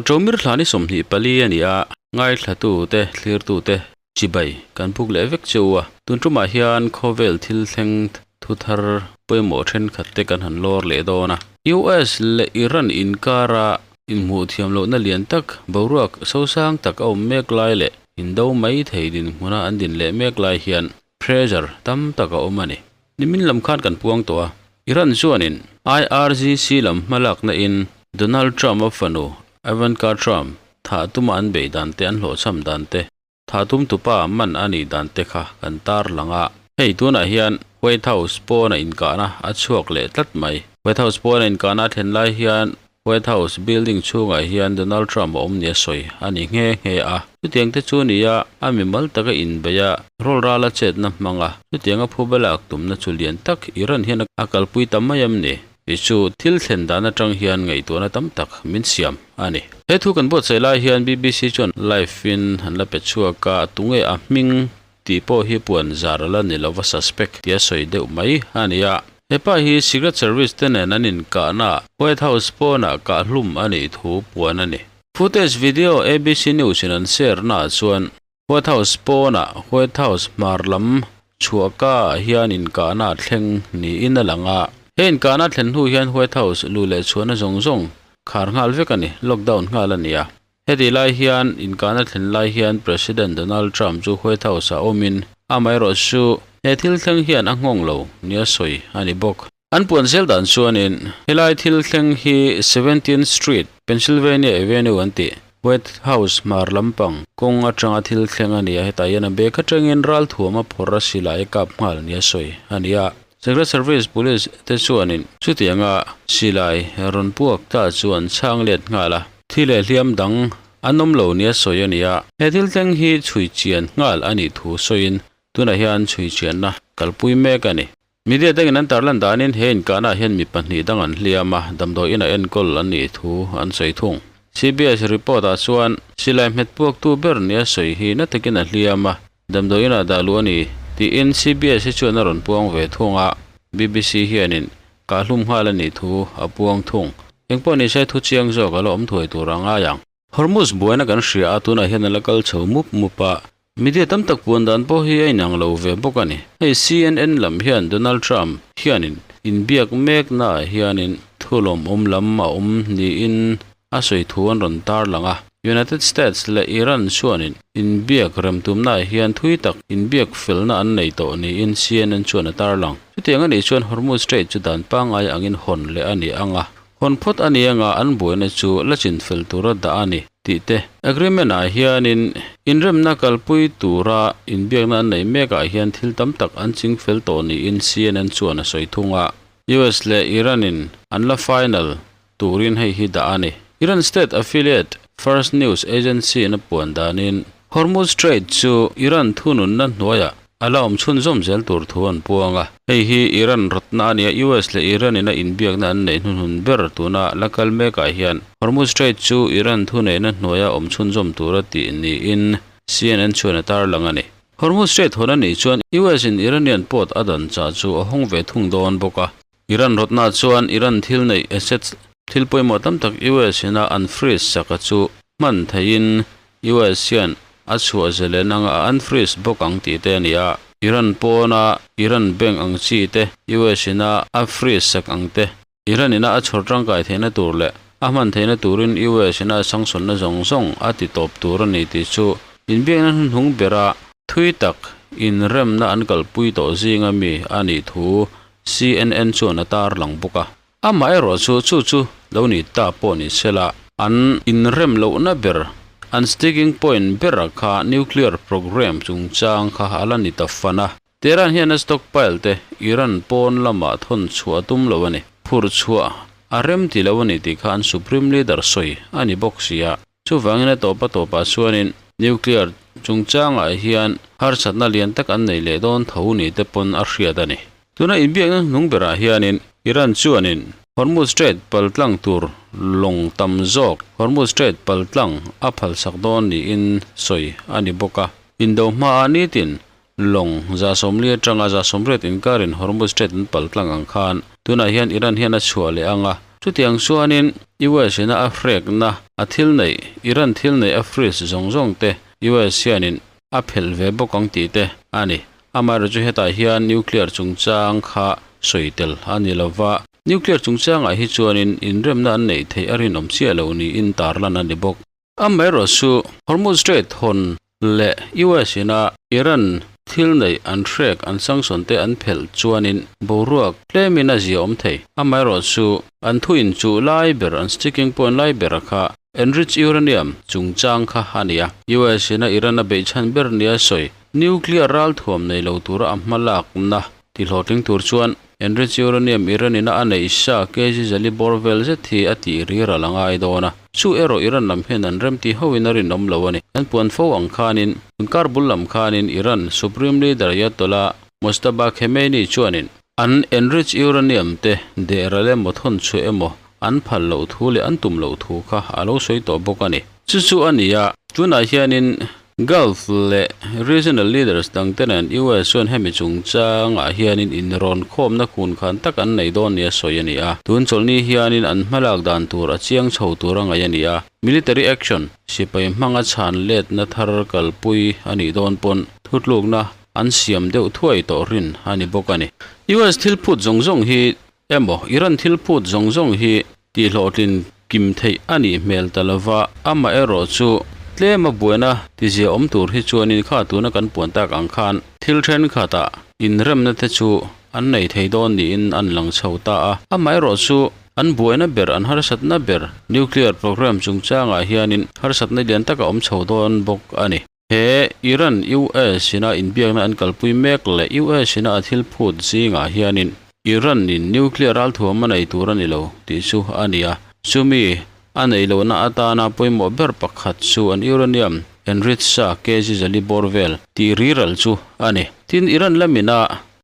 Ṭomir thla ni 24 a ni a, ngaithlatute, thlirtute chibai kan puk leh vek che u a. Tun ṭumah hian khawvel thil thleng thu thar pawimawh ṭhenkhat te kan han lawr leh dawn a. US leh Iran inkara inhmuh thiam lohna lian tak, boruak sosang tak a awm mek lai leh indo mai thei dinhmuna an din leh mek lai hian pressure tam tak a awm a ni. Nimin lam khan kan puang tawh a, Iran chuanin IRGC lam hmalakna in Donald Trump-a fanu Ivanka Trump thah tuma an beih dan te an hlawhchham dan te, thah tum tupa man a nih dan te kha kan tar lang a. Hei tunah hian White House pawna inkahna a chhuak leh tlat mai. White House pawna inkahna a thlen lai hian White House building chhungah hian Donald Trump a awm nia sawi a ni nghe nghe a. Chutiang te chu nia a mimal taka inbeih a, rawl rala chetna hmang a, chutianga phu balak tumna chu lian tak Iran hian a kalpui ta mai em ni? Tih chu thil thlen dan atang hian ngaihtuahna tam tak min siam a ni. He thu kan buatsaih lai hian BBC chuan live in an la pe chhuak a, tunge a hming tih pawh hi puan zar a la ni lova suspect tia sawi deuh mai a ni a. He pa hi Secret Service te nen an inkahna White House pawnah kahhlum a nih thu puan a ni. Footage video ABC News in an share naah chuan White House pawnah White House hmar lam chhuahka ah hian inkahna a thleng niin a lang a. He inkahna a thlen hnu hian White House luh leh chhuahna zawng zawng khar nghal vek a ni, lockdown nghal a ni a. Heti lai hian inkahna thlen lai hian President Donald Trump chu White House-ah awmin amaherawh chu he thil thleng hian a nghawng lo nia sawi a ni bawk. An puan zel dan chuanin helai thil thleng hi Seventeenth Street, Pennsylvania Avenue an tih, White House hmar lampang kawng atanga thil thleng a ni a, hetah hian a bag atangin ralthuam a phawrh a silai a kap nghal nia sawi a ni a. Secret Service Police te chuanin chutianga silai rawn puak ta chu an chhang let nghal a, thi leh hliam dang an awm lo nia sawi a ni a. He thil thleng hi chhui chian nghal a nih thu sawiin tunah hian chhui chianna kalpui mek a ni. Media dangin an tarlan danin he inkahnaah hian mi pahnih dang an hliam a, damdawi inah enkawl an nih thu an sawi thung. CBS report-ah chuan silai hmet puaktu ber nia sawi hi na takin a hliam a, Damdawi inah dah luh a ni, tiin CBS hi chuan a rawn puang ve thung a, BBC hianin kahhlum nghal a nih thu a puang thung. Engpawh ni se thu chiang zawk a la awm thuai tur a ngai ang. Hormuz buaina kan hria a, tunah hian a la kal chho mup mup a, media tam tak puan dan pawh hi a inang lo ve bawk a ni. Hei CNN lam hian Donald Trump hianin inbiak meknaah hianin thu lawmawm lam a awm niin a sawi thu an rawn tarlang a. United States leh Iran chuanin inbiak remtumnaah hian thui tak inbiak felna an nei tawh niin CNN chuan a tarlang. Chutiang a nih chuan Hormuz Strait chu dan pangngai angin hawn leh a ni ang a, hawn phawt a ni anga an buaina chu la chinfel tura dah a ni tih te. Agreement-ah hianin inremna kalpui tura inbiakna an neih mekah hian thil tam tak an chingfel tawh niin CNN chuan a sawi thung a. US leh Iran-in an la final turin hei hi dah a ni. Iran state affiliate Fars News Agency in a puan danin Hormuz Strait chu Iran thununna hnuaiah a la awm chhunzawm zel tur thu an puang a. Hei hi Iran rawtna a nia, US leh Iran in a inbiakna an neih hnuhnun ber tuna la kal mekah hian Hormuz Strait chu Iran thuneihna hnuaia awm chhunzawm tura tih niin CNN chuan a tarlang a ni. Hormuz Strait hawn a nih chuan US in Iranian port a dan chah chu a hawng ve thung dawn bawk a. Iran rawtna chuan Iran thil neih assets thil pawimawh tam tak US ina an freeze saka chu hman theihin US hian a chhuah zelen anga a unfreeze bawk ang tih te a ni a. Iran pawna Iran bank ang chi te US ina a freeze sak ang te, Iran ina a chhawr tangkai theihna tur leh a hman theihna turin US ina a sangsawnna zawng zawng a ti tawp tur a ni tih chu inbiakna hnuhnung bera thui tak inremna an kalpui tawh zinga mi a nih thu CNN chuan a tarlang bawk a. Amaherawh chu chu chu lo ni ta pawh ni sela, an inrem lohna ber, an sticking point bera kha nuclear programme chungchang kha a la ni ta fan a. Tehran hian a stockpile te Iran pawn lamah thawn chhuah a tum lo a ni. Phurh chhuah a rem ti lo a ni tih kha an supreme leader sawi a ni bawk si a. Chuvangin a tawp a tawpah chuanin nuclear chungchangah hian harsatna lian tak an nei leh dawn tho ni te pawn a hriat a ni. Tuna inbiakna hnung berah hianin Iran chuanin Hormuz Strait paltlang tur lawng tam zawk Hormuz Strait paltlang a phalsak dawn niin sawi a ni bawk a. Indo hmaah nitin lawng 140 atanga 180 inkarin Hormuz Strait an paltlang ang khan tunah hian Iran hian a chhuah leh ang a. Chutiang chuanin US ina a hrekna a thil neih, Iran thil neih a freeze zawng zawng te US hianin a phelh ve bawk ang tih te a ni. Amaherawhchu hetah hian nuclear chungchang kha sawi tel a ni lova, nuclear chungchangah hi chuanin inremna an neih theih a rinawm chiah lo niin tarlan a ni bawk. Amaherawhchu Hormuz Strait hawn leh US ina Iran thil neih an hrek an sanction te an phelh chuanin boruak tlemin a zia awm thei. Amaherawhchu an thu inchuh lai ber an sticking point lai bera kha enriched uranium chungchang kha a ni a. US ina Iran a beih chhan ber nia sawi nuclear ralthuam nei lo tura a hma lakna Tihlawhtling tur chuan enriched uranium Iran ina a neih sa kg zali bawr vel zet hi a tih ri ral a ngai dawn a. Chu erawh Iran lam hian an remti hoin a rinawm lo a ni. Kan puan fo ang khanin, inkar bul lam khanin Iran Supreme Leader Ayatollah Mojtaba Khamenei chuanin an enriched uranium te deh ral emaw thawn chhuah emaw an phal loh thu leh an tum loh thu kha a lo sawi tawh bawk a ni. Chu chu a ni a, tunah hianin Gulf leh regional leaders dangte nen US chuan hemi chungchangah hianin inrawn khawmna kun khan tak an nei dawn nia sawi a ni a. Tun chawlhni hianin an hmalak dan tur a chiang chho tur a ngaih a ni a. Military action, sipai hmanga chhan letna thar kalpui a nih dawn pawn thutlukna an siam deuh thuai tawh rin a ni bawk a ni. US thil phut zawng zawng hi Emaw, Iran thil phut zawng zawng hi tihhlawhtlin kim theih a nih hmel ta lova, amaherawh chu tlema buaina tizia awm tur hi chuanin kha tuna kan puan tak ang khan thil thenkhatah inremna te chu an nei thei dawn niin an lang chho ta a. Amaherawh chu an buaina ber, an harsatna ber nuclear program chungchangah hianin harsatna lian tak a awm chho dawn bawk a ni. He Iran US ina inbiakna an kalpui mek leh US ina a thil phut zingah hianin Iran in nuclear ralthuam a nei tur a ni lo tih chu a ni a. Chumi a neih lohna atana pawimawh ber pakhat chu an uranium enriched sa kg zali bawr vel tih riral chu a ni. Tin, Iran lamina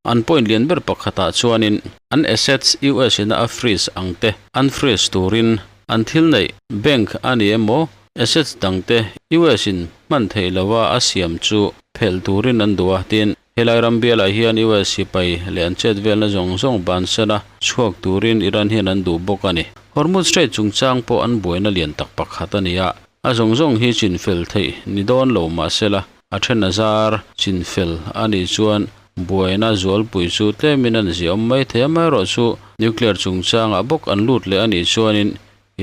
an point lian ber pakhatah chuanin an assets US ina a freeze ang te an freeze turin an thil neih bank a ni emaw Assets dangte US in hman theih lova a siam chu phelh turin an duh a, tin, helai ram bialah hian US sipai leh an chet velna zawng zawng bansan a chhuak turin Iran hian an duh bawk a ni. Hormuz Strait chungchang pawh an buaina lian tak pakhat a ni a, a zawng zawng hi chinfel theih ni dawn lo mahsela a then a zar chinfel a nih chuan buaina zualpui chu tlemin an ziah awm mai thei a, amaherawhchu nuclear chungchangah bawk an lut leh a nih chuanin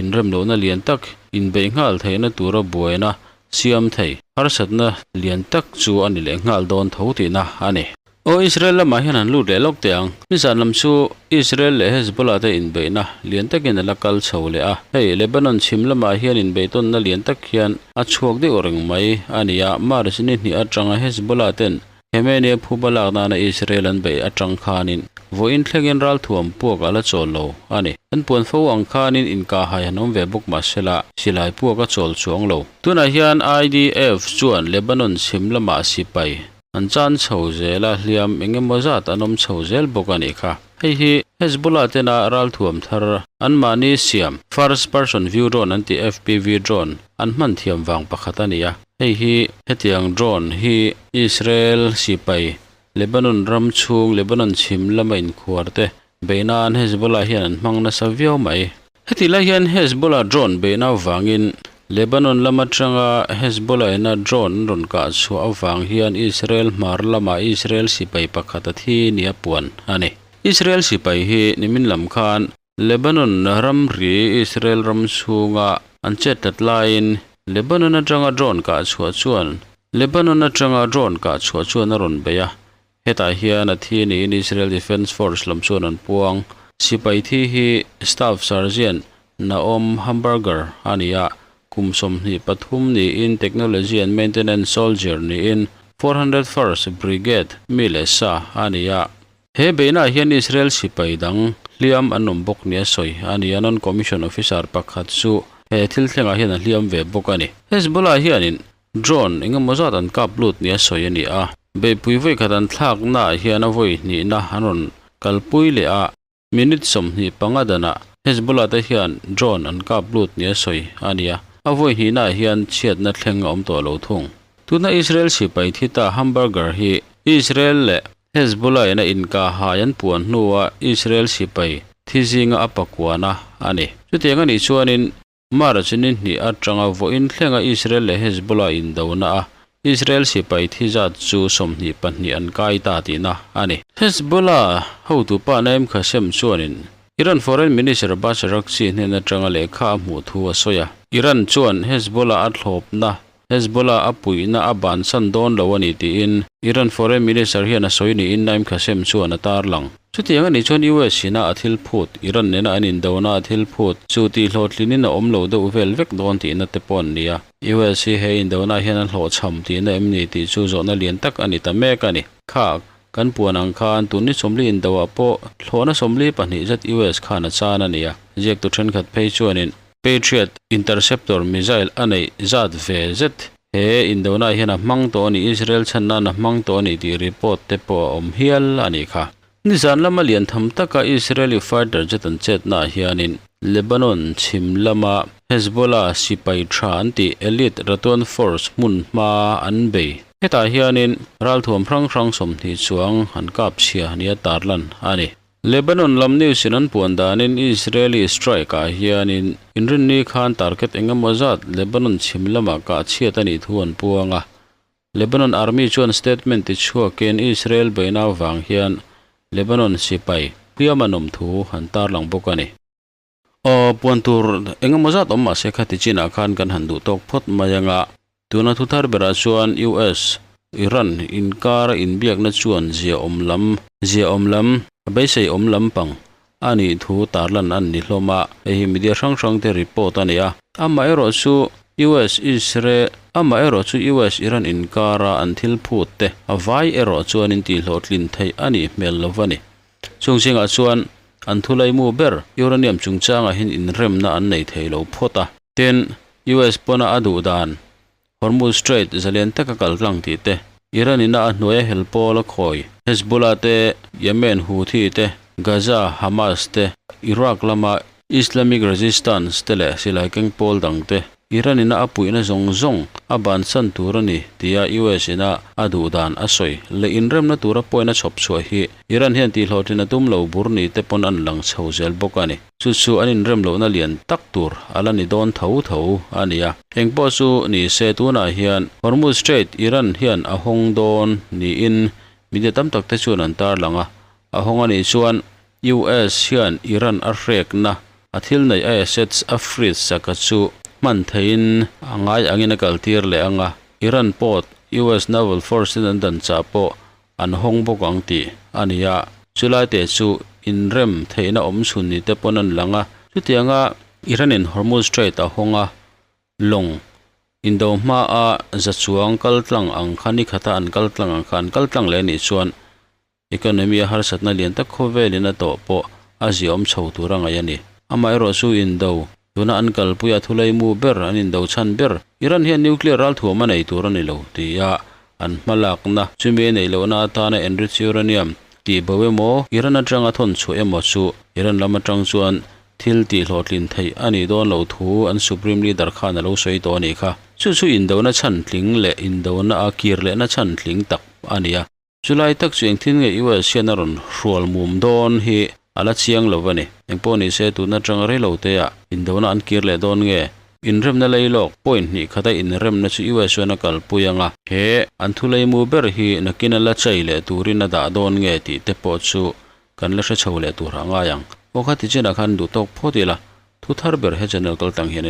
Inremlohna lian tak, inbeih nghal theihna tura buaina siam thei harsatna lian tak chu a ni leh nghal dawn tho tihna a ni. Aw Israel lamah hian han lut leh lawk teh ang. Nizan lam chu Israel leh Hezbollah te inbeihna lian takin a la kal chho leh a. Hei Lebanon chhim lamah hian inbeihtawnna lian tak hian a chhuak deuh reng mai a ni a. March ni hnih atanga Hezbollah ten Khamenei phuba lak nana Israel an beih atang khanin vawiin thlengin ralthuam puak a la chawl lo a ni. An puan fo ang khanin inkahhai han awm ve bawk mahsela silai puak a chawl chuang lo. Tunah hian IDF chuan Lebanon chhim lamah sipai an chan chho zel a, hliam eng emaw zat an awm chho zel bawk a nih kha. Hei hi Hezbollah tena ralthuam thar anmahni siam First Person View Drone an tih FPV drone an hman thiam vang pakhat a ni a. Hei hi hetiang drone hi Israel sipai Lebanon ram chhung Lebanon chhim lama inkhuar te beih nan Hezbollah hian an hmang nasa viau mai. Heti lai hian Hezbollah drone beihna avangin Lebanon lam atanga Hezbollah ina drone an rawn kah chhuah avang hian Israel hmar lamah Israel sipai pakhat a thi nia puan a ni. Israel sipai hi nimin lam khan Lebanon ramri Israel ram chhunga an chet tlat laiin Lebanon atanga drone kah chhuah chuan Lebanon atanga drone kah chhuah chuan a rawn bei a, hetah hian a thi niin Israel Defence Force lam chuan an puang. Sipai thi hi Staff Sergeant Naom Hamburger a ni a, kum 23 niin Technology and Maintenance Soldier niin 401st Brigade mi leh sa a ni a. He beihnaah hian Israel sipai dang hliam an awm bawk nia sawi a ni a, non-commissioned officer pakhat chu he thil thlengah hian a hliam ve bawk a ni. Hezbollah hianin drone eng emaw zat an kap lut nia sawi a ni a, beihpui vawikhat an thlaknaah hian a vawi hnihna an rawn kalpui leh a, minute 25 danah Hezbollah te hian drone an kap lut nia sawi a ni a, a vawi hnihnaah hian chhiatna thleng a awm tawh lo thung. Tuna Israel sipai thi ta Hamburger hi Israel leh Hezbollah in a inkahhai an puan hnuah Israel sipai thi zinga a pakuana a ni. Chutiang a nih chuanin March ni hnih atanga vawiin thlenga Israel leh Hezbollah indona a Israel sipai thi zat chu 22 an kai ta tihna a ni. Hezbollah hotupa Naim Qassem chuanin Iran Foreign Minister Abbas Araghchi hnen atanga lehkha a hmuh thu a sawi a. Iran chuan Hezbollah a thlawpna, Hezbollah a puihna a bansan dawn lo a ni tiin Iran Foreign Minister hian a sawi niin Naim Qassem chuan a tarlang. Chutiang a nih chuan US ina a thil phut, Iran nena an indona a thil phut chu tihhlawhtlinin a awm lo deuh vel vek dawn tihna te pawh an ni a. US hi he indona hian a hlawhchham tihna em ni tih chu zawhna lian tak a ni ta mek a ni. Kha kan puan ang khan tun ni 40 indoah pawh thlawhna 42 zet US khan a chan a ni a. Ziaktu thenkhat phei chuanin Patriot interceptor missile a neih zat ve zet he indona hian a hmang tawh a ni, Israel chhan nan a hmang tawh a ni tih report te pawh a awm hial a nih kha. Nizan lama lian tham taka Israeli fighter jet an chetnaah hianin Lebanon chhim lama Hezbollah sipai tha an tih elite Radwan Force hmun hma an bei. Hetah hianin ralthuam hrang hrang 20 chuang an kap chhia nia tarlan a ni. Lebanon lam news in an puan danin Israeli strike ah hianin inrinni khan target eng emaw zat Lebanon chhim lamah kah chhiat a nih thu an puang a. Lebanon army chuan statement ti chhuakin Israel beihna avang hian Lebanon sipai hliam an awm thu an tarlang bawk a ni. Aw, puan tur eng emaw zat awm mahse khati chinah khan kan han duh tawk phawt mai anga tuna thu thar berah chuan US, Iran inkara inbiakna chuan zia awm lam, zia awm lam, a beisei awm lampang a nih thu tarlan an ni hlawm a, hei hi media hrang hrang te report a ni a. Amaherawh chu US, Israel, amaherawh chu US, Iran inkara an thil phut te a vai erawh chuan intihhlawhtlin theih a nih hmel lo va ni. Chung zingah chuan an thulaimu ber uranium chungchangah hian inremna an nei thei lo phawt a. Tin, US pawna a duh dan Hormuz Strait zalen taka kal tlang tih te, Iran ina a hnuaia hel pawl a khawi Hezbollah te, Yemen Houthi te, Gaza Hamas te, Iraq lama Islamic Resistance te leh silai keng pawl dang te Iran ina a puihna zawng zawng a bansan tur a ni tia US ina a duh dan a sawi leh inremna tura point a chhawp chhuah hi Iran hian tihhlawhtlin a tum lo bur ni te pawn an lang chho zel bawk a ni. Chu chu an inrem lohna lian tak tur a la ni dawn tho tho a ni a. Engpawh chu ni se tunah hian Hormuz Strait Iran hian a hawng dawn niin media tam tak te chuan an tarlang a. A hawng a nih chuan US hian Iran a hrekna a thil neih a assets a freeze saka chu hman theihin a ngai angin a kaltir leh ang a, Iran port US naval force in an dan chah pawh an hawng bawk ang tih a ni a, chulai te chu inrem theihna awm chhun ni te pawn an lang a, chutianga Iran in Hormuz Strait a hawng a, lawng indo hmaa za chuang kal tlang ang kha ni khata an kal tlang ang kha an kal tlang leh a nih chuan Economy a harsatna lian tak khawvelin a tawh pawh a ziaawm chho tur a ngaih a ni. Amaherawh chu indo, tuna an kalpui a thulaimu ber, an indo chhan ber, Iran hian nuclear ralthuam a nei tur a ni lo tia an hmalakna, chumi a neih lohna atana enriched uranium tih bo emaw, Iran atanga thawn chhuah emaw chu Iran lam atang chuan thil tih hlawhtlin theih a nih dawn loh thu an Supreme Leader khan a lo sawi tawh a nih kha. Chu chu indona chhan tling leh indona a kir lehna chhan tling tak a ni a. Chulai tak chu engtin nge US hian a rawn hrual mum dawn hi a la chiang lo a ni. Engpawh ni se tun atanga rei lo te ah indona an kir leh dawn nge? Inremna lei lawk point hnih khata inremna chu US chuan a kalpui ang a. He an thuleimu ber hi nakin a la chei leh turin a dah dawn nge tih te pawh chu kan la hre chho leh tur a ngai ang. Aw kha ti chinah khan duh tawk phawt ila, thu thar ber he channel kaltlang hian in.